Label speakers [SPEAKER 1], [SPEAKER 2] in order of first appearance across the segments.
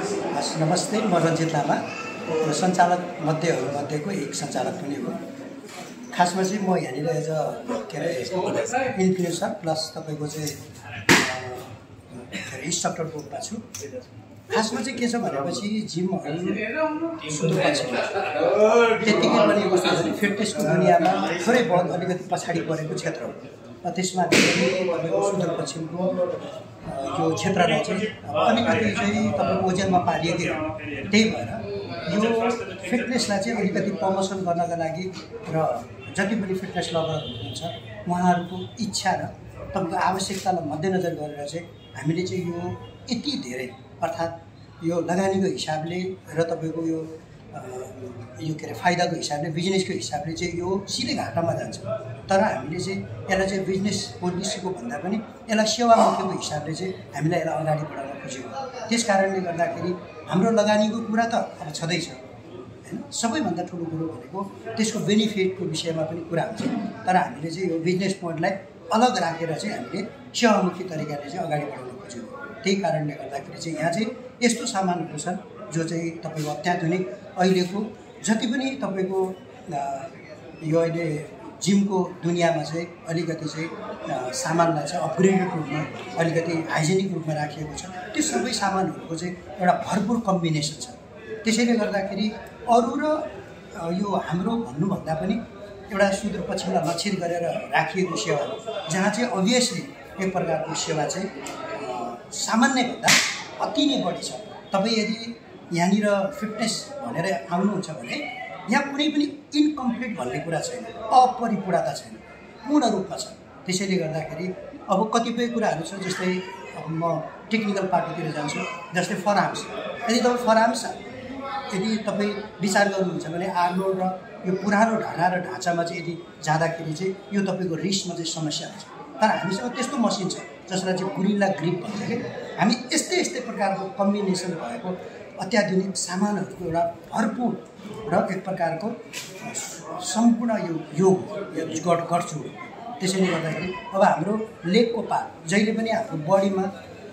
[SPEAKER 1] नमस्ते, म रञ्जित लामा सञ्चालक मध्येको एक सञ्चालक पनि हो। खासमा चाहिँ म यहाँनिर एज अ इन्फ्लुएन्सर प्लस तपाईँको चाहिँ इन्स्ट्रक्टरको रूपमा छु। खासमा चाहिँ के छ भनेपछि जिमहरू सुदूरपश्चिम त्यतिकै पनि कस्तो फिटनेसको दुनियाँमा थोरै बहुत अलिकति पछाडि परेको क्षेत्र हो। त्यसमा तपाईँको सुदूरपश्चिमको यो क्षेत्रलाई चाहिँ अलिकति चाहिँ तपाईँको ओजेलमा पारिएकै हो। त्यही भएर यो फिटनेसलाई चाहिँ अलिकति प्रमोसन गर्नका लागि र जति पनि फिटनेस लभरहरू हुनुहुन्छ उहाँहरूको इच्छा र तपाईँको आवश्यकतालाई मध्यनजर गरेर चाहिँ हामीले चाहिँ यो यति धेरै अर्थात् यो लगानीको हिसाबले र तपाईँको यो के अरे फाइदाको हिसाबले बिजनेसको हिसाबले चाहिँ यो सिधै घाटामा जान्छ। तर हामीले चाहिँ यसलाई चाहिँ बिजनेस पोलिसीको भन्दा पनि यसलाई सेवामुखीको हिसाबले चाहिँ हामीलाई यसलाई अगाडि बढाउन खोजेको। त्यस कारणले गर्दाखेरि हाम्रो लगानीको कुरा त अब छँदैछ हैन। सबैभन्दा ठुलो कुरो भनेको त्यसको बेनिफिटको विषयमा पनि कुरा हुन्छ। तर हामीले चाहिँ यो बिजनेस पोइन्टलाई अलग राखेर चाहिँ हामीले सेवामुखी तरिकाले चाहिँ अगाडि बढाउन खोजेको। त्यही कारणले गर्दाखेरि चाहिँ यहाँ चाहिँ यस्तो सामानहरू छन् जो चाहिँ तपाईँको अत्याधुनिक अहिलेको जति पनि तपाईँको यो अहिले जिमको दुनियाँमा चाहिँ अलिकति चाहिँ सामानलाई चाहिँ अपग्रेडेड रूपमा अलिकति हाइजेनिक रूपमा राखिएको छ। त्यो सबै सामानहरूको चाहिँ एउटा भरपुर कम्बिनेसन छ। त्यसैले गर्दाखेरि अरू र यो हाम्रो भन्नुभन्दा पनि एउटा सुदूरपश्चिमलाई लक्षित गरेर राखिएको सेवा हो, जहाँ चाहिँ अभियसली एक प्रकारको सेवा चाहिँ सामान्यभन्दा अति नै बढी छ। तपाईँ यदि यहाँनिर फिटनेस भनेर आउनुहुन्छ भने यहाँ कुनै पनि इन्कम्प्लिट भन्ने कुरा छैन, अपरिपूर्णता छैन, पूर्ण रूपमा छ। त्यसैले गर्दाखेरि अब कतिपय कुराहरू छ, जस्तै अब म टेक्निकल पार्टतिर जान्छु, जस्तै फरआर्म्स। यदि तपाईँ विचार गर्नुहुन्छ भने आर्नोल्ड र यो पुरानो ढाँचा र ढाँचामा चाहिँ यदि जाँदाखेरि चाहिँ यो तपाईँको रिस्टमा चाहिँ समस्या हुन्छ। तर हामीसँग त्यस्तो मसिन छ जसलाई चाहिँ गुरिल्ला ग्रिप भन्छ कि हामी यस्तै प्रकारको कम्बिनेसन भएको अत्याधुनिक सामानहरूको एउटा भरपुर र एक प्रकारको सम्पूर्ण यो योग गर्छु। त्यसैले गर्दाखेरि अब हाम्रो लेगको पार्ट जहिले पनि हाम्रो बडीमा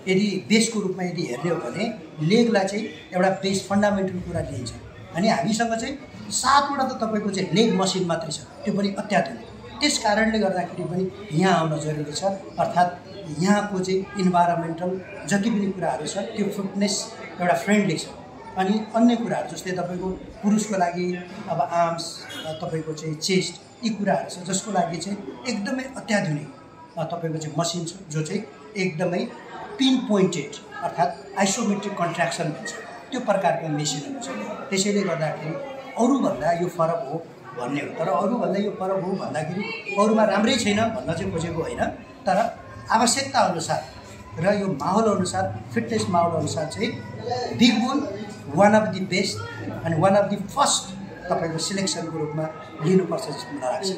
[SPEAKER 1] यदि बेसको रूपमा यदि हेर्ने हो भने लेगलाई चाहिँ एउटा बेस फन्डामेन्टल कुरा लिइन्छ। अनि हामीसँग चाहिँ 7वटा त तपाईँको चाहिँ लेग मसिन मात्रै छ, त्यो पनि अत्याधुनिक। त्यस कारणले गर्दाखेरि पनि यहाँ आउन जरुरी छ। अर्थात् यहाँको चाहिँ इन्भाइरोमेन्टल जति पनि कुराहरू छ त्यो फिटनेस एउटा फ्रेन्डली छ। अनि अन्य कुराहरू जस्तै तपाईँको पुरुषको लागि अब आर्म्स, तपाईँको चाहिँ चेस्ट, यी कुराहरू छ जसको लागि चाहिँ एकदमै अत्याधुनिक तपाईँको चाहिँ मसिन छ, जो चाहिँ एकदमै पिन पोइन्टेड अर्थात् आइसोमेट्रिक कन्ट्र्याक्सन भन्छ त्यो प्रकारको मेसिनहरू छ। त्यसैले गर्दाखेरि अरूभन्दा यो फरक हो भन्ने हो। तर अरूभन्दा यो फरक हो भन्दाखेरि अरूमा राम्रै छैन भन्न चाहिँ खोजेको होइन, तर आवश्यकता अनुसार र यो माहौल अनुसार, फिटनेस माहौल अनुसार चाहिँ big bull one of the best अनि वान अफ द फर्स्ट तपाईँको सिलेक्सनको रूपमा लिनुपर्छ जस्तो मलाई लाग्छ।